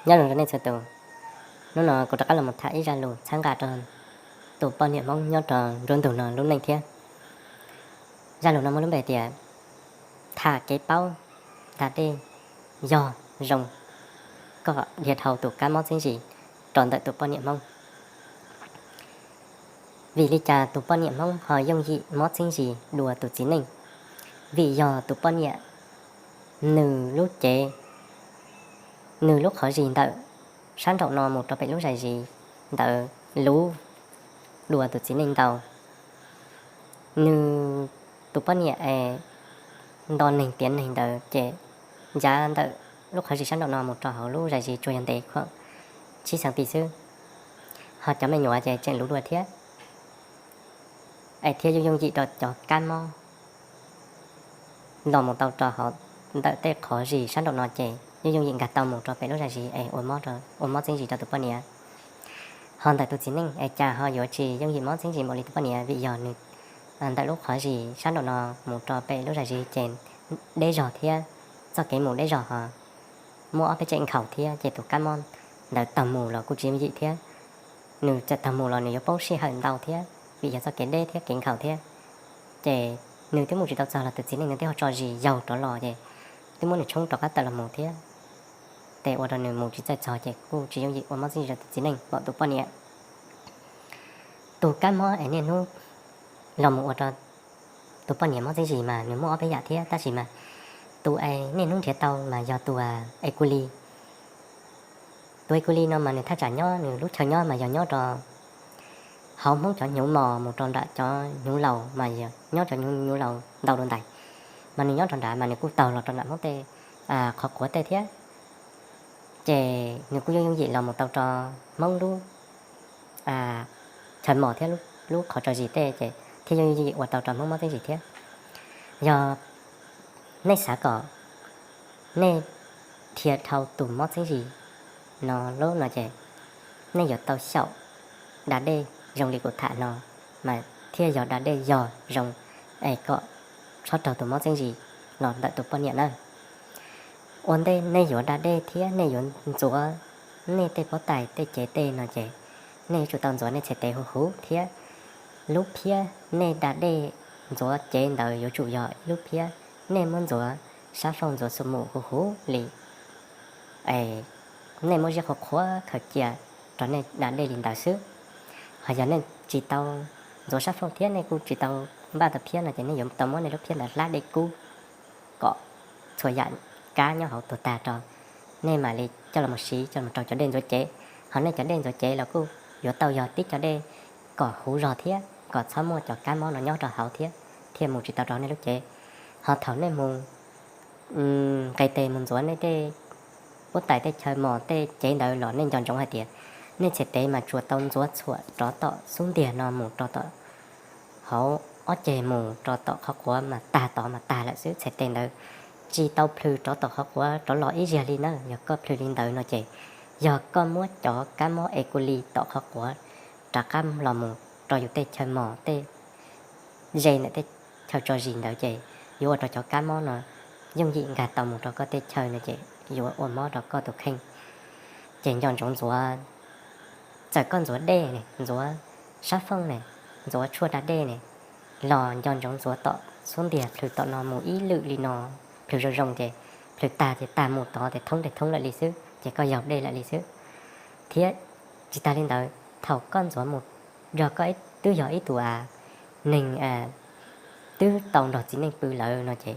Nyob zoo rau nej txhua tus, hnub no kuv rov qab los mus tham ib zaj lus txhawb nqa rau tus poj niam Hmoob nyob rau nruab ntug no lub neej thiab. Zaj lus no muaj lub npe tias tham kev paub da dej yog zoo kom dhia dhau tus kab mob txeeb zis rau ntawm tus poj niam Hmoob. Vim li cas tus poj niam Hmoob ho yooj yim mob txeeb zis dua tus txiv neej? Vim yog tus poj niam nws lub cev, nws lub qhov zis ntawm sab nraum no mus rau pem lub zais zis ntawd luv dua tus txiv neej ntau. Nws tus poj niam es nto neeg tiav neeg ntawd ces ncav ntawm lub qhov zis sab nraum no mus rau hauv lub zais zis tsuas yog ntev khuam tsib xees tis xwb, ho cov me nyuam ces tseem luv dua thiab, es thiab yooj yooj yim rau cov kab mob los mus tau rau hauv ntawm tej qhov zis sab nraum no ces yooj yooj yim nkag tau mus rau pem lub zais zis es ua mob txeeb zis rau tus poj niam. Ho ntawm tus txiv neej es cas ho yuav tsis yooj yim mob txeeb zis npaum li tus poj niam? Vim yog nws ntawm lub qhov zis sab nraum no mus rau pem lub zais zis ces deb zog thiab, txoj kev mus deb zog ho muaj ob peb tsev nkhaus thiab ces tus kab mob ntawd taug mus los kuj tsis yooj yim thiab. Nws txawm taug mus los nws yuav poob sij hawm ntau thiab vim yog txoj kev deb thiab kev nkhaus thiab. Ces nws twb mus tsis tau txog los tus txiv neej nws twb ho tso zis yaug rov los ces twb muab nws tshoob rov qab tawm los mus thiab, ces ua rau nws mus tsis txawj txog ces kuj tsis yooj yim ua mob txeeb zis rau tus txiv neej npaum tus poj niam. Tus kab mob es niaj hnub los mus ua rau tus poj niam mob txeeb zis mas nws muaj ob peb yam thiab, tab sis mas tus es niaj hnub nrhiav tau mas yog tus E. coli. Tus E. coli no mas nws thaj tsam nyob nws lub chaw nyob mas yog nyob rau hauv Hmoob cov hnyuv mos mus rau nram cov hnyuv laus mas yog nyob cov hnyuv laus ntau dua ntais, mas nws nyob rau nrad mas nws kuj taug los rau nram Hmoob tej qhov quav tej thiab. Ces nws kuj yooj yooj yim los mus tau rau Hmoob lub chaw mos thiab lub qhov tso zis tej ces thiaj yooj yooj yim ua tau rau Hmoob mob txeeb zis thiab. Yog nej xav kom nej dhia dhau tus mob txeeb zis no lub no ces nej yuav tau xyaum da dej zoo li kuv tham no mas thiaj yog da dej yog zoo es kom txhob raug tus mob txeeb zis los ntawm tus poj niam na. Ua ntej nej yuav da dej thiab nej yuav ntxuav nej tej pob tais tej cev tej no ces nej yuav tsum tau ntxuav nej txhais tes huv huv thiab lub phiab nej da dej ntxuav cev ntawd yuav tsum yog ib lub phiab nej muab ntxuav sab fooj ntxuav xu mus huv huv li, es nej muab ziab qhuav qhuav khaws cia rau nej da dej li ntawd xwb. Ho yog nej tsis tau ntxuav sab fooj thiab nej kuj tsis tau npaj tau phiab no ces nej yuav tau muab nej lub phiab ntawd hlab dej kub kom txhua yam kab nyob hauv tuag tag rau, nej mam li coj los mus siv coj los rau cov dej ntxuav cev. Ho nej cov dej ntxuav cev los kuj yuav tau yog tib cov dej kom huv zog thiab kom txhob muaj cov kab mob no nyob rau hauv thiab thiaj mus tsis tau rau nej lub cev. Ho thaum nej mus nqes tes mus ntxuav nej tej pob tais tej chaw mos tej cev ntawd los nej nco ntsoov hais tias nej txhais tes mas tsuas tau ntxuav txhuam rov tom xub ntiag no mus rau tom hauv ob ceg mus rau tom qhov quav mas tag tod mas tag lawm xwb, txhais tes ntawd tsis tau plhws rov tom qhov quav rov los ib zaug li na. Yog koj plhws li ntawd no ces yog koj muab cov kab mob E. coli tom qhov quav rov qab los mus rau yus tej chaw mos tej ze ntawm tej chaw tso zis ntawd ces yuav ua rau cov kab mob no yooj yim nkag tau mus rau koj tej chaw no ces yuav ua mob rau koj tus kheej. Ces nco ntsoov ntxuav, txawm koj ntxuav dej ne, ntxuav sab fooj ne, ntxuav tshuaj da dej ne, los nco ntsoov ntxuav tom xub ntiag plhws tom no mus ib lwm li no, plhws zoo zoo ces plhws tag ces tag mus tod ces thoob dej thoob lawm li xwb ces koj yaug dej lawm li xwb. Thiab tsis tas li ntawd, thaum koj ntxuav mus, yog koj twb yog ib tug neeg twb tau nrog txiv neej pw lawm no ces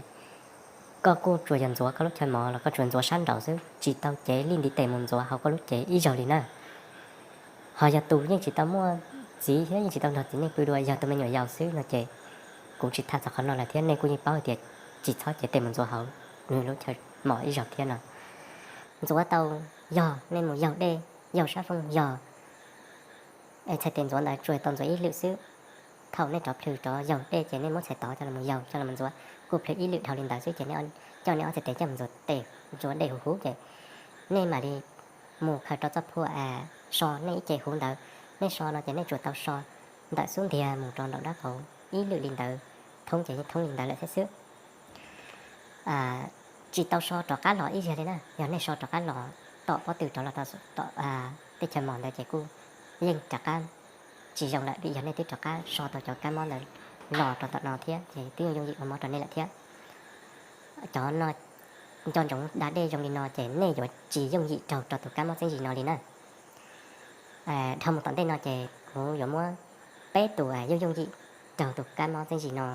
koj kuj tsuas yog ntxuav koj lub chaw mos los koj tsuas ntxuav sab nraud xwb, tsis tau cev lij ntiv tes mus ntxuav hauv koj lub cev ib zaug li na. Ho yog tus yeej tsis tau muaj txiv thiab yeej tsis tau nrog txiv neej pw dua, yog tus me nyuam yaus xwb no ces kuv tsis tham txog qhov no lawm thiab nej kuj yeej paub hais tias tsis txhob cev tes mus ntxuav hauv nws lub chaw mos ib zaug thiab no. Ntxuav tau, yog nej mus yaug dej, yaug sab fooj yog txhais tes ntxuav ntawd tsuas tau ntxuav ib lwm xwb. Thaum nej rov plhws rov yaug dej ces nej muab txhais tod coj los yaug coj los ntxuav kuj plhws ib lwm dhau li ntawd xwb ces coj nej ob txhais tes coj mus ntxuav tes, ntxuav dej huv huv ces nej mam li mus khaws rau txoj phuam so nej ib ce huv ntawd. Nej so no ces nej tsuas tau so ntawm xub ntiag mus rau nraum dab qaum ib lwm li ntawd, thoob ces yeej thoob li ntawd lawm thiab xwb. Tsis tau so rov qab los ib zaug li na, yog nej so rov qab los tom pob tw rov los tom teb chaws Mos ntawd ces kuj yeej rov qab tsis zoo lawm, vim yog nej twb rov qab so tau cov kab mob ntawd los rau tom no thiab ces twb yooj yooj yim ua mob rau nej lawm thiab. Cov no nco ntsoov da dej zoo li no ces nej yuav tsis yooj yim raug rau tus kab mob txeeb zis no li na. Dhau mus tom ntej no ces kuv yuav muab peb tus yooj yooj yim raug tus kab mob txeeb zis no,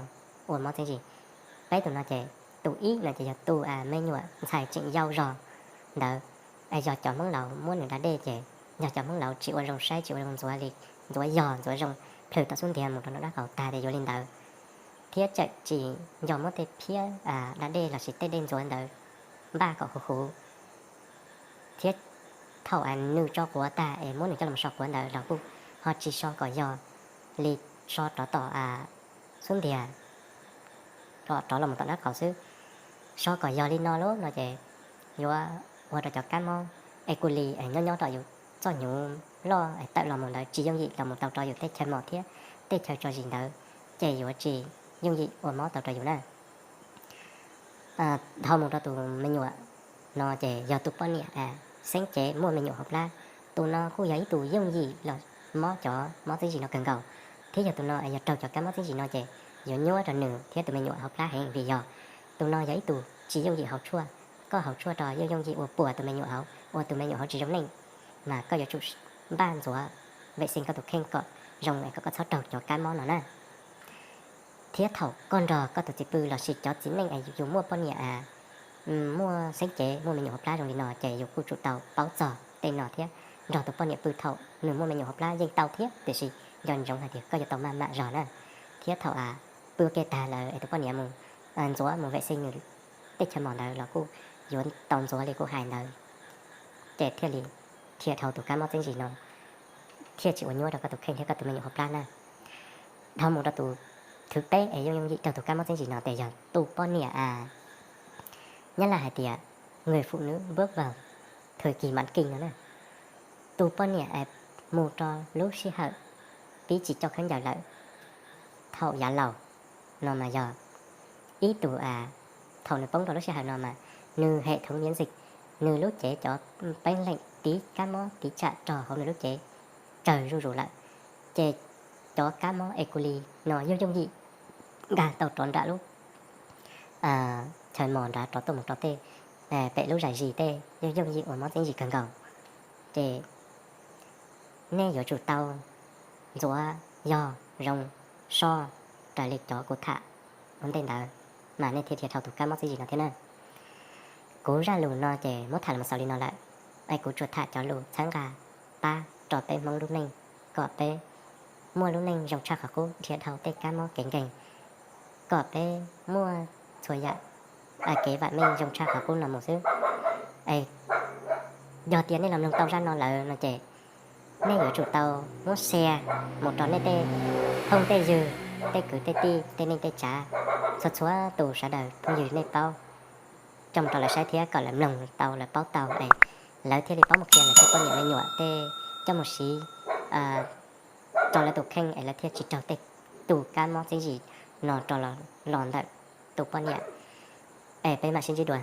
ua mob txeeb zis. Peb tus no ces tus ib no ces yog tus me nyuam ntxhais tseem yau zog ntawd, yog cov Hmoob laus muab nws da dej ces yog cov Hmoob laus tsis ua zoo saib tsis ua zoo ntxuav li, ntxuav yog ntxuav zoo plhws tom xub ntiag mus rau nram dab qaum tag ces yuav li ntawd, thiab tseem tsis nco muab tej phiab da dej lossis tej dej ntxuav ntawd npaj kom huv huv, thiab thaum nws tso quav tag es muab nws coj los so quav ntawd los kuj ho tsis so kom yog li, so rov tom xub ntiag, rov los mus tom dab qaum xwb. So kom yog li no lawm no ces yuav ua rau cov kab mob E. coli nyob nyob rau yus txoj hnyuv loj tawm los mus ntawd tsis yooj yim los mus tau rau yus tej chaw mos thiab tej chaw tso zis ntawd, ces yuav tsis yooj yim ua mob tau rau yus na. Dhau mus rau tus me nyuam no ces yog tus poj niam xeeb cev muaj me nyuam hauv plab. Tus no kuj yog ib tug yooj yim los mob cov mob txeeb zis no kawg nkaus, thiab yog tus no yog raug cov kab mob txeeb zis no ces yuav nyuaj rau nws thiab tus me nyuam hauv plab heev vim yog tus no yog ib tug tsis yooj yim haus tshuaj. Koj haus tshuaj rau yooj yooj yim ua puas tus me nyuam hauv, ua tus me nyuam hauv tsis zoo neej, mas koj yuav tsum npaj ntxuav vem xeej koj tus kheej kom zoo es kom koj txhob raug cov kab mob no na. Thiab thaum koj nrog koj tus txiv pw lossis cov txiv neej es yus muaj poj niam muaj xeeb cev muaj me nyuam hauv plab zoo li no ces yus kuj tsum tau paub txog tej no thiab. Nrog tus poj niam pw thaum nws muaj me nyuam hauv plab yeej tau thiab, tiam sis nco ntsoov hais tias koj yuav tau maj mam zog na. Thiab thaum pw ua ke tag lawm es tus poj niam mus ntxuav mus vem xeej nws tej chaw mos ntawd los kuj yuav tau ntxuav li kuv hais ntawd, ces thiaj li dhia dhau tus kab mob txeeb zis no, thiaj tsis ua nyuaj rau koj tus kheej thiab koj tus me nyuam hauv plab na. Dhau mus rau tus thwv peb es yooj yooj yim raug tus kab mob txeeb zis no ces yog tus poj niam, Nyab Laj hais tias người phụ nữ bước vào thời kỳ mãn kinh no na. Tus poj niam mus rau lub sij hawm pib tsis coj khaub ncaws lawm, thaum yav laus no mas yog ib tug, thaum nws poob rau lub sij hawm no mas nws hệ thống miễn dịch, nws lub cev cov peeb leem tiv kab mob tiv tsam rau hauv nws lub cev tsawg zuj zus lawm, ces cov kab mob E. coli no yooj yooj yim nkag tau rov nram lub chaw mos nrad rov tuaj mus rau tej pem lub zais zis tej, yooj yooj yim ua mob txeeb zis kawg nkaus. Ces nej yuav tsum tau ntxuav yog zoo so raws li cov kuv tham ua ntej ntawd, mas nej thiaj dhia dhau tus kab mob txeeb zis no thiab na. Kuv zaj lus no ces muab tham los xaus li no lawm, es kuv tsuas tham cov lus txhawb nqa pab rau peb Hmoob lub neej, kom peb muaj lub neej zoo tshaj qhov qub, dhia dhau tej kab mob kev nkeeg, kom peb muaj txhua yam kev vam meej zoo tshaj qhov qub no mus xwb. Yog tias nej los mloog tau zaj no lawm no ces nej yuav tsum tau muab share mus rau nej tej phooj tej ywg, tej kwv tej tij, tej neej tej tsav, txhua txhua tus sawv daws phooj ywg nej paub, coj mus rau lawv saib thiab kom lawv mloog tau lawv paub tau es lawv thiaj li paub mus qhia lawv tej poj niam me nyuam tej, coj mus siv rau lawv tus kheej es lawv thiaj tsis raug tej tus kab mob txeeb zis no rau los ntawm tus poj niam. Es peb mam sib ntsib dua.